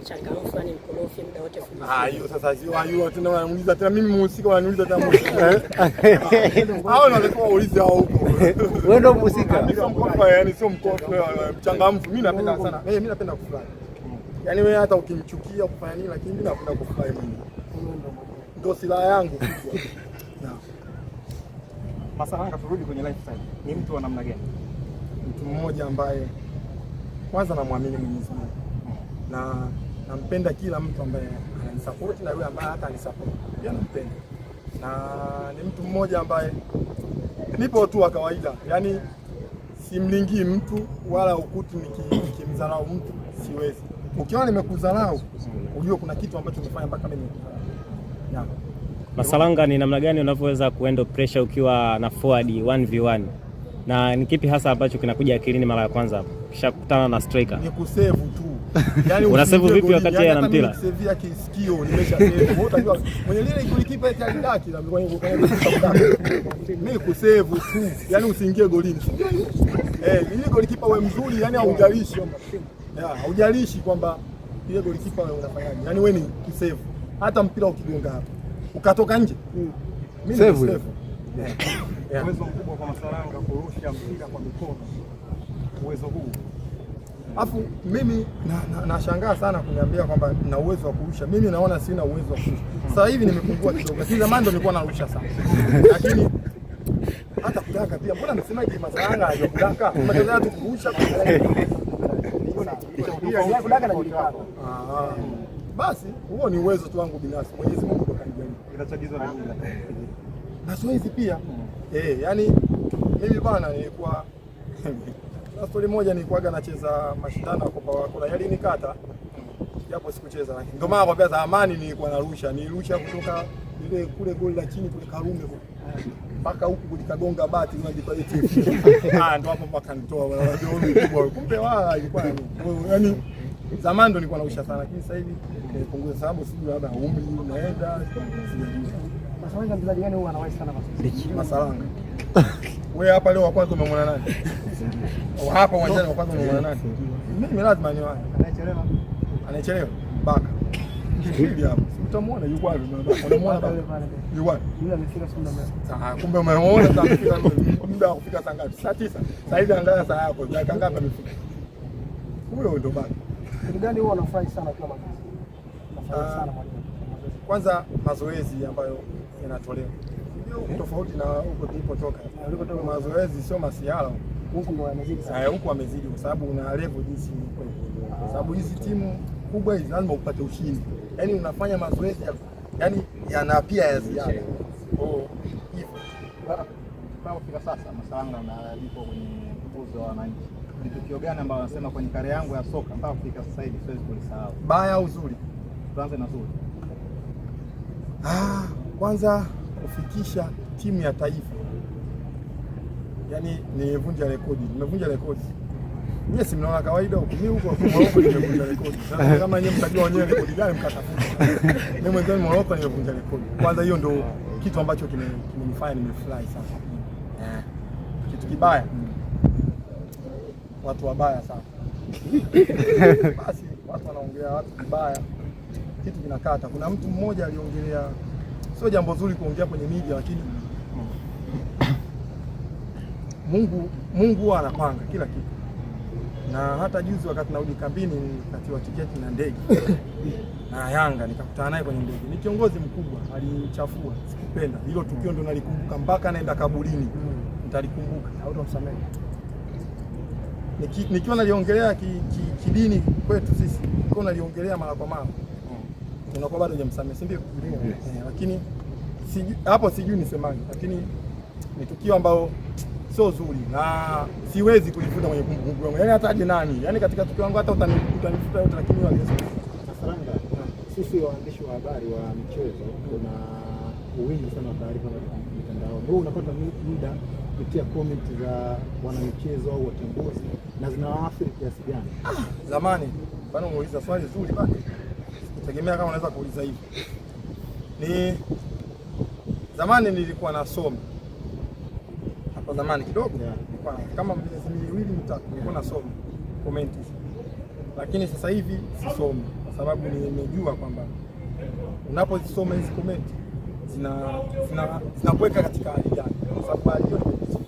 Mchangamfu, yani mkorofi muda wote. Ah, hiyo sasa sio hiyo tena wananiuliza tena mimi mhusika wananiuliza tena mhusika. Hao ndio waulize hao huko. Wewe ndio mhusika. Mimi sio mkorofi, yani sio mkorofi, mchangamfu. Mimi napenda sana. Mimi napenda kufurahi. Yaani wewe hata ukinichukia kufanya nini, lakini mimi napenda kufurahi mwenyewe. Ndio silaha yangu kubwa. Masalanga, turudi kwenye lifestyle. Ni mtu wa namna gani? Mtu mmoja ambaye kwanza namwamini Mwenyezi Mungu na nampenda kila mtu ambaye ananisapoti na yule ambaye hata anisapoti pia nampenda, na ni mtu mmoja ambaye nipo tu wa kawaida, yaani simlingii mtu wala ukuti nikimdharau mtu siwezi. Ukiona nimekudharau ujue kuna kitu ambacho umefanya mpaka mimi nikudharau. Yeah. Masalanga, ni namna gani unavyoweza kuhandle pressure ukiwa na forward 1v1 na ni kipi hasa ambacho kinakuja akilini mara ya kwanza hapo kisha kukutana na striker? Ni kusave tu. Yaani Unasave usiingie vipi wakati golini. yeye ana Yaani hata mpira? mimi nikisevia kisikio nimesha save. Wewe utajua mwenye lile golikipa eti alidaki na mimi mimi kusave tu. Yaani usiingie golini. Si ndio hivyo? Eh, ile golikipa wewe mzuri, yani haujalishi. Yeah, haujalishi kwamba ile golikipa wewe unafanyaje. Yaani wewe ni kusave. Hata mpira ukigonga hapo ukatoka nje. Mimi ni Save. kusave. Yeah. Uwezo mkubwa kwa Masalanga kurusha mpira kwa mikono. Uwezo huu Afu mimi nashangaa na sana kuniambia kwamba na uwezo wa kurusha. Mimi naona sina uwezo wa kurusha. Sasa hivi nimepungua kidogo, lakini zamani ndo nilikuwa narusha sana. Lakini hata kudaka pia, mbona msemaje Masalanga anajua kudaka? Mnacheza tu kurusha. Kudaka najulikana. Ah, basi huo ni uwezo tu wangu binafsi. Mwenyezi Mungu ndo kanijalia. inachagizwa na nini? Mazoezi pia. Eh, yani mimi bwana nilikuwa na story moja, nilikuwaga nacheza mashindano ya Copa Cola, yalinikata japo sikucheza, lakini ndio maana kwambia zamani nilikuwa narusha, nilirusha kutoka ile kule goli la chini kule Karume kule mpaka huku likagonga bati unajipa eti ah, ndo hapo mpaka nitoa bwana, ndio mkubwa, kumbe wala ilikuwa yani zamani ndo nilikuwa narusha sana, lakini sasa hivi nimepunguza, sababu sijui labda umri unaenda, sijajua. Masalanga mchezaji gani huwa anawahi sana mazoezi? Masalanga. Wewe hapa leo wa kwanza umemwona nani? Hapa uwanjani wa kwanza umemwona nani? Mimi lazima niwahi. Anayechelewa Anachelewa Baka. Hivi hapo. Si utamuona yuko wapi? Unamuona Baka? Yuko wapi? Yule amefika siku muda mrefu. Sasa kumbe umemuona sasa amefika muda wa kufika saa ngapi? Saa 9. Sasa hivi angalia saa yako. Dakika ngapi amefika? Huyo ndo Baka. Kitu gani huwa unafurahi sana ukiwa mazoezi? Unafurahi sana mwalimu. Mazoezi. Kwanza mazoezi ambayo yanatolewa. Ndio tofauti na huko tulipotoka. Ulikotoka. Mazoezi sio masiara. Huku ndo wamezidi sana. Haya, huku wamezidi kwa sababu una level jinsi ilivyo. Kwa sababu hizi timu kubwa hizi lazima upate ushindi, yaani unafanya mazoezi yaani yana pia ya ziada. Kwa hiyo hivyo mpaka kufika sasa Masalanga na yupo kwenye nguzo wa wananchi. Ni tukio gani ambalo anasema kwenye career yangu ya soka mpaka kufika sasa hivi siwezi kulisahau? Baya au zuri? Tuanze na zuri. Ah, kwanza kufikisha timu ya taifa, yaani nilivunja rekodi, nimevunja rekodi. Nyie si mnaona kawaida huku, mimi huko Morocco nimevunja rekodi. Sasa kama nyie mtajua wenyewe rekodi gani mkatafuta. Mimi mwenyewe Morocco nimevunja rekodi. Kwanza hiyo ndio kitu ambacho kimenifanya nimefurahi sana. Eh, kitu kibaya, watu wabaya sana. Basi watu wanaongelea watu vibaya, kitu kinakata. Kuna mtu mmoja aliongelea, sio jambo zuri kuongea kwenye media, lakini Mungu huwa anapanga kila kitu, na hata juzi wakati narudi kambini nikatiwa tiketi na ndege na Yanga, nikakutana naye kwenye ndege. Ni kiongozi mkubwa, alinichafua, sikupenda hilo tukio, ndo nalikumbuka mpaka naenda kaburini, nitalikumbuka. Hautamsamehe. Nikiwa naliongelea kidini kwetu sisi, nikiwa naliongelea mara kwa mara, unakuwa bado hujamsamehe, si ndio? Eh, lakini hapo sijui nisemaje, lakini ni tukio ambalo sio zuri na siwezi kulifuta kwenye kumbukumbu yangu, yaani hata aje nani, yaani katika tukio langu hata utanifuta yote, lakini hiyo haliwezi. Masalanga, sisi waandishi wa habari wa michezo kuna wingi sana wa taarifa mitandaoni. Wewe unapata muda kupitia comment za wanamichezo au wachambuzi na zinawaathiri kiasi gani? Zamani bana, umeuliza swali zuri bana, sikutegemea kama unaweza kuuliza hivi. Ni zamani nilikuwa nasoma hapo zamani kidogo, nilikuwa kama miezi miwili mitatu nilikuwa nasoma comment, lakini sasa hivi sisomi kwa sababu nimejua kwamba unapozisoma hizi comment zinakuweka katika hali gani, kwa sababu hali hiyo nimepitia.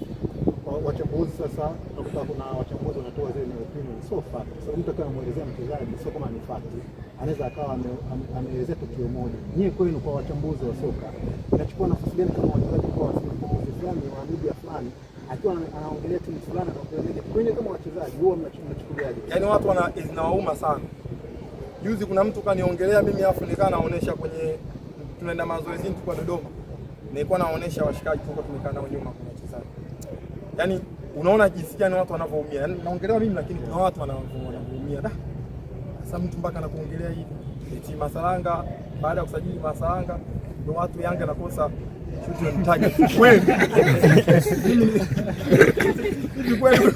Wachambuzi sasa, utakuta kuna wachambuzi wanatoa zile ni opinion, sio fact. Kwa sababu mtu akiwa anamuelezea mchezaji sio kama ni fact, anaweza akawa ameelezea tukio moja. Nyie kwenu kwa wachambuzi wa soka inachukua nafasi gani kama wachezaji kwa wachambuzi fulani wa media fulani akiwa anaongelea timu fulani anaongelea media kwenye, kama wachezaji huwa mnachukuliaje? Yaani watu wana zinawauma sana. Juzi kuna mtu kaniongelea mimi afu nikaa naonesha kwenye tunaenda mazoezini tulikuwa Dodoma. Nilikuwa naonesha washikaji tulikuwa tumekaa nao nyuma kuna wachezaji. Yaani unaona jinsi gani watu wanavyoumia. Yaani naongelewa mimi lakini kuna watu wanavyoumia. Da. Sasa mtu mpaka anakuongelea hivi. Eti Masalanga baada ya kusajili Masalanga ndio watu Yanga nakosa shoot on target. Kweli. Hivi kweli.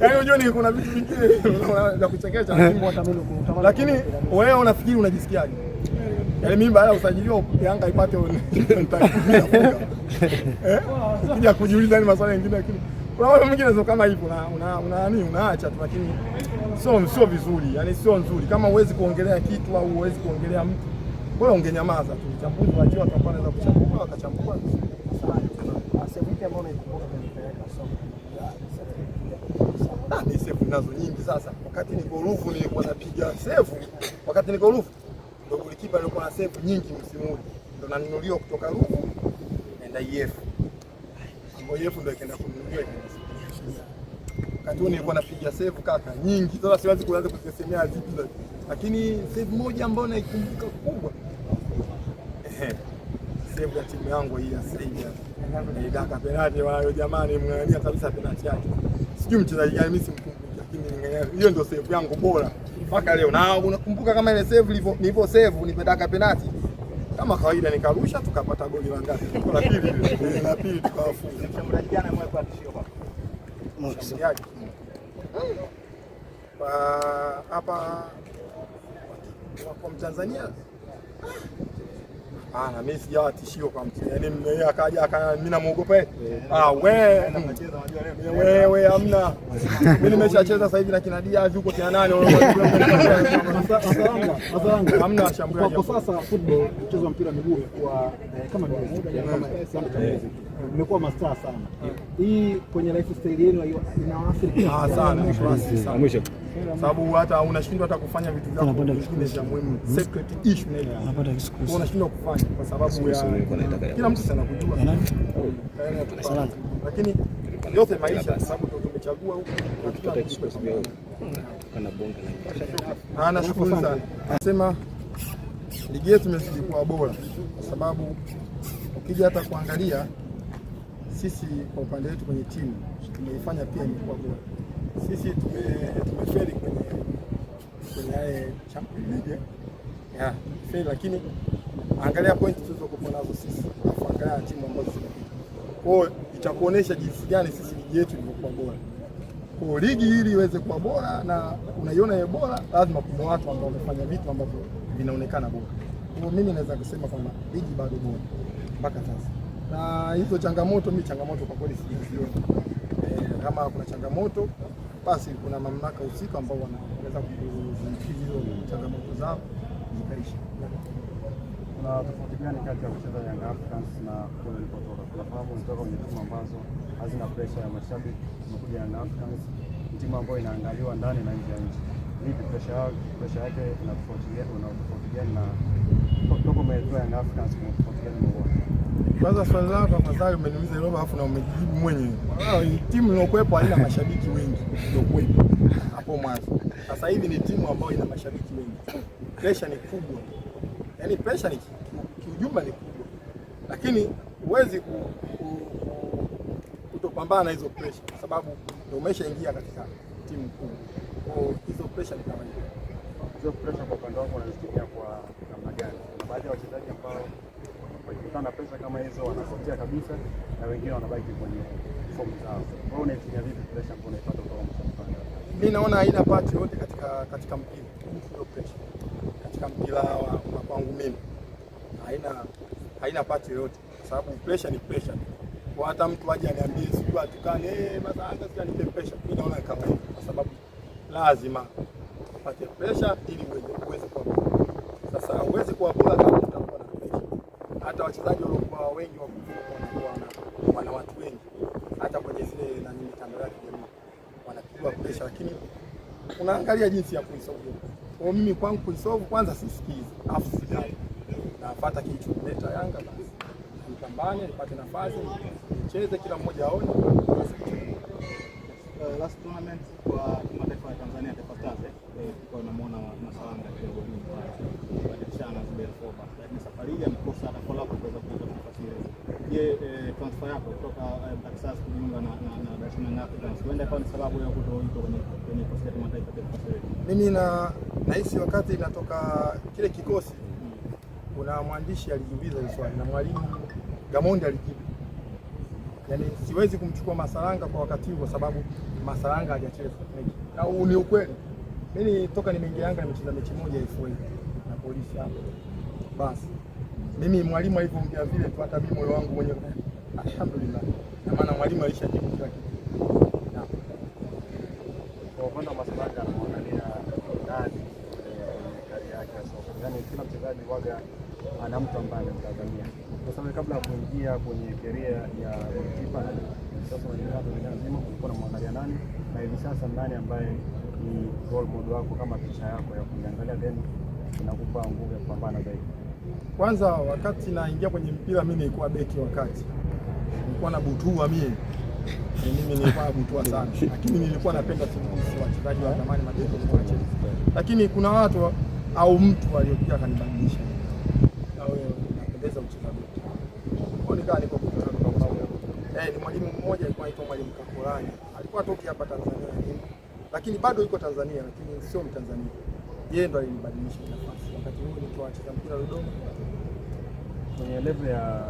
Yaani unajua ni kuna vitu vingine vya kuchekesha lakini wewe unafikiri unajisikiaje? Yaani mimi baada ya kusajiliwa Yanga ipate on target. Eh? Ukija kujiuliza ni maswali mengine lakini kuna watu wengine sio kama hivyo una una nini unaacha tu, lakini sio vizuri, yaani sio nzuri. Kama huwezi kuongelea kitu au huwezi kuongelea mtu, bora ungenyamaza tu. Chambuzi waachie watu ambao wanaweza kuchambua wakachambua. Sehemu ipi ambayo unaikumbuka kwenye career yako ya soka? Ah, ni save nazo nyingi sasa. Wakati niko Ruvu nilikuwa napiga save. Wakati niko Ruvu ndo golikipa nilikuwa na save nyingi msimu huu. Ndo nanunuliwa kutoka Ruvu naenda EF. Ambapo EF ndo ikaenda kununuliwa ikaenda. Wakati huo nilikuwa napiga save kaka nyingi. Sasa siwezi kuanza kuzisemea zipi, lakini save moja ambayo naikumbuka kubwa, save ya timu yangu hii ya sasa hivi. Nilidaka penalti wao, jamani, mng'ang'ania kabisa penalti yake. Sijui mchezaji gani, mimi simkumbuki, lakini niling'ang'ania. Hiyo ndio save yangu bora mpaka leo. Na unakumbuka kama ile save ilivyo, nilivyo save nimedaka penalti kama kawaida, nikarusha tukapata goli la ngapi? La pili, la pili tukawafunga. Mshambuliaji gani amewahi kuwa tishio kwako? Mshambuliaji kwa hapa kwa Mtanzania. Hapana, mimi sijawa tishio kwa mtu. Yaani yeye akaja mimi namuogopa yeye. Ah, wewe Unacheza unajua leo. wewe hamna. Mimi nimeshacheza sasa hivi na kina Diaz huko kina nani. Masalanga, Hamna kwa washambuliaji. kwa sasa football, mchezo wa mpira wa miguu umekuwa kama music, yani kama kiwanda cha music, mmekuwa mastaa sana. Hii kwenye lifestyle yenu hiyo inawaathiri? Ah, sana, inawaathiri sana. Mwisho. Sababu hata unashindwa hata kufanya vitu vyako vingine vya muhimu, secret issue na hivi. Kwa unashindwa kufanya kwa sababu ya kila mtu sana kujua. Lakini yote maisha, kwa sababu ndio tumechagua huku. Ah, nashukuru sana. Nasema ligi yetu imezidi kuwa bora kwa sababu ukija hata kuangalia sisi kwa upande wetu kwenye timu tumeifanya pia imekuwa bora. Sisi tumefeli kwenye yale Champions League. Yeah, tumefeli lakini angalia pointi tulizokuwa nazo sisi, alafu angalia timu ambazo zimepita. Kwa hiyo itakuonesha jinsi gani sisi ligi yetu ilivyokuwa bora. Kwa hiyo ligi ili iweze kuwa bora na unaiona hiyo bora, lazima kuna watu ambao wamefanya vitu ambavyo vinaonekana bora. Kwa hiyo mimi naweza kusema kwamba ligi bado bora mpaka sasa, na hizo changamoto, mimi changamoto kwa kweli sijaziona. Kama kuna changamoto basi kuna mamlaka husika ambao wanaweza kuzikidhi hizo changamoto zao zikaisha. Kuna tofauti gani kati ya kucheza Young Africans na kule ulipotoka? Tunafahamu ulitoka kwenye timu ambazo hazina pressure ya mashabiki, umekuja Young Africans, ni timu ambayo inaangaliwa ndani na nje ya nchi. Vipi pressure yake ina tofauti gani, una tofauti gani na toka umetoa Young Africans, kuna tofauti gani umeona? Kwanza swali lako tafadhali, umeniuliza hilo alafu na umejibu mwenyewe. Timu iliyokuwepo haina mashabiki wengi, ndio kweli hapo mwanzo. Sasa hivi ni timu ambayo ina mashabiki wengi, pressure ni kubwa, yaani pressure ni kiujumla ni kubwa, lakini huwezi kutopambana na hizo pressure kwa sababu ndio umeshaingia katika timu kubwa. Kwa hiyo hizo pressure ni kawaida. Hizo pressure kwa upande wako unazitumia kwa namna gani? Kuna baadhi ya wachezaji ambao wakikutana na pressure kama hizo wanapotea kabisa na wengine wanabaki kwenye fomu zao. Wewe unaitumia vipi pressure ambayo unaipata kutoka kwa mashabiki? Mimi naona haina part yoyote katika mpira. Hiyo pressure katika mpira wa kwangu mimi haina part yoyote, kwa sababu pressure ni pressure. Kwa hata mtu aje aniambie sijui atukane, eh, Masalanga sijui anipe pressure, mimi naona kama hivyo, kwa sababu lazima Upate pressure ili uweze kuwa bora. Sasa uweze kuwa bora kama utakuwa na pressure. Hata wachezaji waliokuwa wengi wa kuvuka wanakuwa wana watu wengi, hata kwenye zile nani mitandao ya kijamii wanapigwa pressure, lakini unaangalia jinsi ya kuisolve. Kwa mimi kwangu kuisolve, kwanza sisikizi, afu sijali, nafuata kilichomleta Yanga, basi nipambane, nipate nafasi, nicheze, kila mmoja aone basi. Last tournament kwa timu ya taifa ya Tanzania, Taifa Stars, tulikuwa tunamuona Masalanga kidogo kubadilishana na Zuberi Foba, lakini safari hii amekosa hata call up kuweza kupata nafasi ile. Je, transfer yako kutoka Black Stars kujiunga na Dar es Salaam Africans huenda ikawa ni sababu ya kutoitwa kwenye kikosi cha timu ya taifa Taifa Stars? Mimi na nahisi wakati natoka kile kikosi, kuna mwandishi alijiuliza hili swali na mwalimu Gamondi alijibu. Yaani siwezi kumchukua Masalanga kwa wakati huu kwa sababu Masalanga hajacheza mechi. Na huu ni ukweli. Mimi toka nimeingia Yanga nimecheza mechi moja FA na Polisi hapo. Basi mimi mwalimu alivyoongea vile tu, hata mimi moyo wangu mwenyewe alhamdulillah. Na maana mwalimu alishajibu kila kitu. Na Kwa upande wa Masalanga anamwangalia nani kwenye career yake ya soka? Yaani kila mchezaji waga ana mtu ambaye anamtazamia. Kwa sababu kabla ya kuingia kwenye career ya goalkeeper na sasa unajulikana dunia nzima, ulikuwa unamwangalia nani na hivi sasa nani ambaye ni role model wako kama picha yako ya kuiangalia then inakupa nguvu ya kupambana zaidi? Kwanza wakati naingia kwenye mpira mimi nilikuwa beki, wakati nilikuwa na butua mimi. Mimi nilikuwa nabutua sana, lakini nilikuwa napenda timu wachezaji wa zamani mabeki walikuwa wanacheza, lakini kuna watu au mtu aliyokuja akanibadilisha, na wewe unapendeza kucheza beki. Kwa nikawa niko ni mwalimu mmoja alikuwa anaitwa Mwalimu Kakolani, alikuwa toki hapa Tanzania, lakini bado yuko Tanzania, lakini sio Mtanzania. Yeye ndo alinibadilisha nafasi wakati huo nikiwa nacheza mpira Dodoma. Kwenye level ya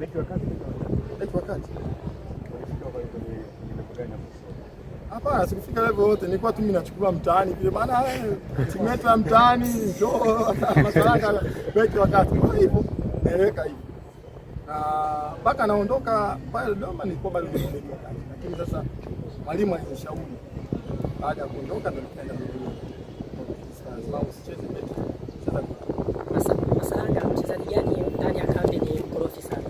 beki wa kati, beki wa kati ulifika kwenye level gani hapo? Hapana, sikufika level yote, nilikuwa tu mimi nachukua mtaani vile, maana timu yetu ya mtaani njoo Masalanga beki wa kati, kwa hivyo naeleweka hivyo. Na mpaka naondoka pale Dodoma nilikuwa bado niko beki wa kati, lakini sasa mwalimu alinishauri baada ya kuondoka ndo nikaenda Dodoma. Sababu usicheze beki, cheza Masalanga mchezaji gani ndani ya kambi ni mkorofi sana?